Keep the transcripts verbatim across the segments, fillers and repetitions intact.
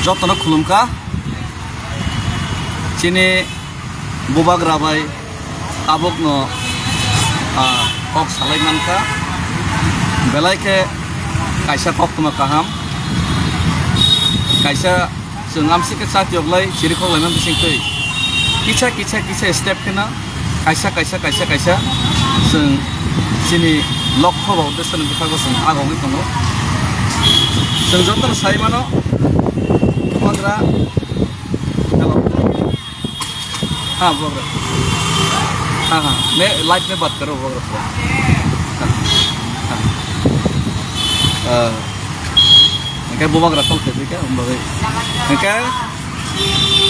Jotono khulumkha. Chini bubagra bai tabukno, ah, kok salai mankha. Belai khe kaisa koktwma kaham. Kaisa chwng amsike chati oglai chirikhok laimani bisingtwi kisa, kisa, kisa step kheno kaisa, kaisa, kaisa, kaisa chwng chini lokho ba uddesho ni bwkhago chwng agogwi tongo. Chwng jotono sai mano, bubagra, hello. Ha, bubagra. Ha, ha. मैं लाइट में बात कर रहा हूँ, बुबाग्रा. Ha. Ha. Ah. Hingke bubagra tol khe ka, hingke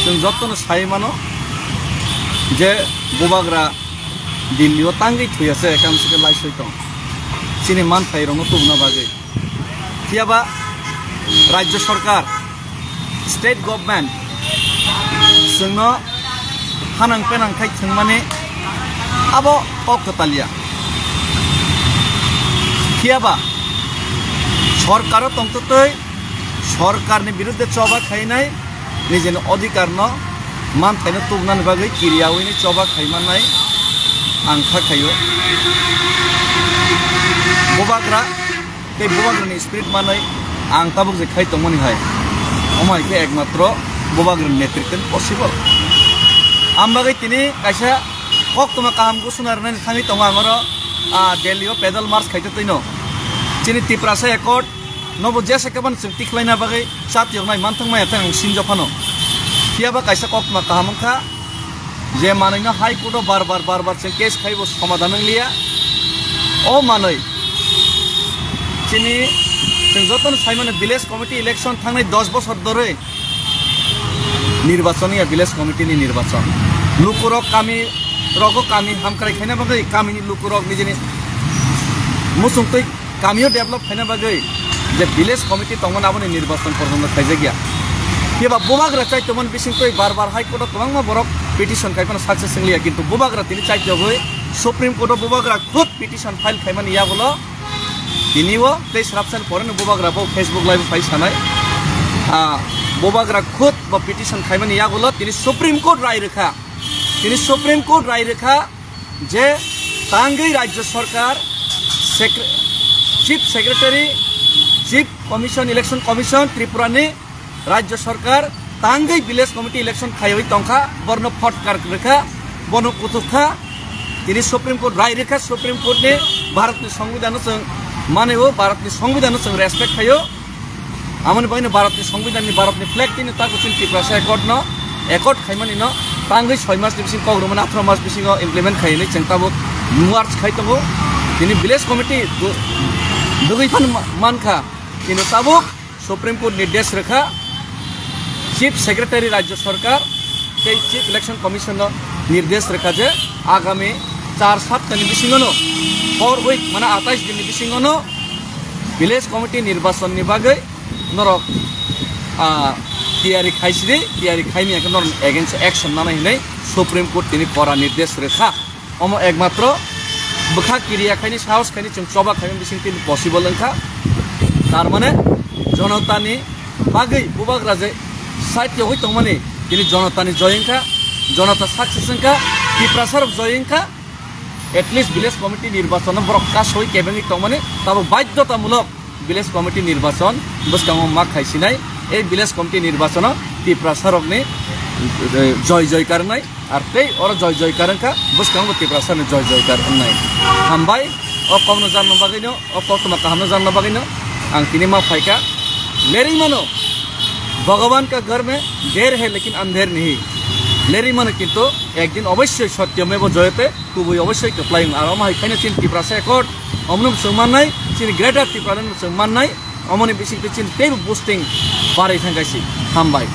chwng jotono sai mano je bubagra Delhi o tangwi thwi ase, ekam sike lai soi tong. Chini manthai rokno tubuna bagwi. Phiya ba Rajya Sarkar, State Government chwngno hanang penang khai thwngmani abo kok kwtal ya. Phiya ba sorkaro tongtwtwi sorkarni birudde choba khainai nijini odhikarno manthaino tubunani bagwi kiriyawi ni choba khaimannai ang kha khaio. Bubagra tei bubagrani spirit manwi ang tabuk je khai tongmani hai, omo hai khe ekmatro bubagrani netritwni possible. Ang bagwi tini kaisa koktwma kaham gusuna rwnani thangwi tongo ang oro, ah, Delhi o pedal march khaito twino. Chini Tiprasa Accord nobo jesa khe bani chwng tikhlaina bagwi chatiyoknai manthok maya thang ang sinjo phano. Phiya ba kaisa koktwma kaham wngkha, je manwino High Court o bar bar, bar bar chwng case khaibo somadhan wngliya. O manwi chini chwng jotono saimano village committee election thangnai dos bosor dorwi nirbachon ya, village committee ni nirbachon. Lukurok kami rogo kami hamkrai khaina bagwi kamini lukurok nijini muchungtwi kamio develop khaina bagwi je village committee tongmani aboni nirbachon porjonto khaijakya. Phiya ba bubagra chai tongmani bisingtwi bar bar High Court o kwbangma borok petition khai phano success wngliya, kintu bubagra tini chai togwi Supreme Court o bubagra khud petition file khaimani yagulo tini o tei srapsani poreno bubagra bo Facebook live phai sanai. Ah, bubagra khud bo petition khaimani yagulo tini Supreme Court rai rwkha. Tini Supreme Court rai rwkha je tangwi Rajya Sarkar, Secre-, Chief Secretary, Chief Commission, Election Commission Tripura ni Rajya Sarkar tangwi Village Committee election khaiwi tongkha, borno photkar rwkha, bono kuthukha. Tini Supreme Court rai rwkha, Supreme Court ni Bharat ni Songbidan no chwng mani o, Bharat ni Songbidan no chwng respect khaio. Amoni bagwi no Bharat ni Songbidan ni, Bharat ni flag tini tago chini Tiprasa Accord no, accord khaimani no tangwi soi mas ni bising kok rwmani atharo mas bisingo implement khai hinwi chwng tabuk march khai tongo. Tini village committee du-, dugwi phan ma-, mankha, kintu tabuk Supreme Court nirdesh rwkha, Chief Secretary Rajya Sarkar tei Chief Election Commission no nirdesh rwkha je agami char sapta ni bisingo no, four week, mane atais din ni bisingo no village committee nirbachon ni bagwi norok, ah, tiyari khaisidi, tiyari khaimya khe norok against action nanai hinwi Supreme Court tini kora nirdesh rwkha. Omo ekmatro bwkha kiriya khaini, sahos khaini chwng choba khaimani bising tini possible wngkha. Tar mane jonotani bagwi bubagra je side yogwi tongmani tini jonotani joy wngkha, jonota success wngkha, Tiprasa rok joy wngkha. At least village committee nirbachon no borok kasoi kebengwi tongmani tabuk baidhotamulok village committee nirbachon bwskango ma khaisinai. Ei village committee nirbachono Tiprasa rokni, eh, joy joy karnai. Ar tei oro joy joy kar wngkha, bwskango Tiprasa ni joy joy kar wngnai. Hambai, o kokno jarna bagwino, o koktwma kahamno jarna bagwino ang tini ma phaikha. Lerwi mano, Bhagavan ka ghar mein der hai lekin andher nahi. Lerwi mano kintu ekdin obossoi satya meva jayate, kubui obossoi kwplai wng. Ar omo hai khaino chini Tiprasa Accord, omono chwng mannai, chini Greater Tipraland chwng mannai. Omoni bisingtwi chini teibo boosting barwi thangkha si. Hambai.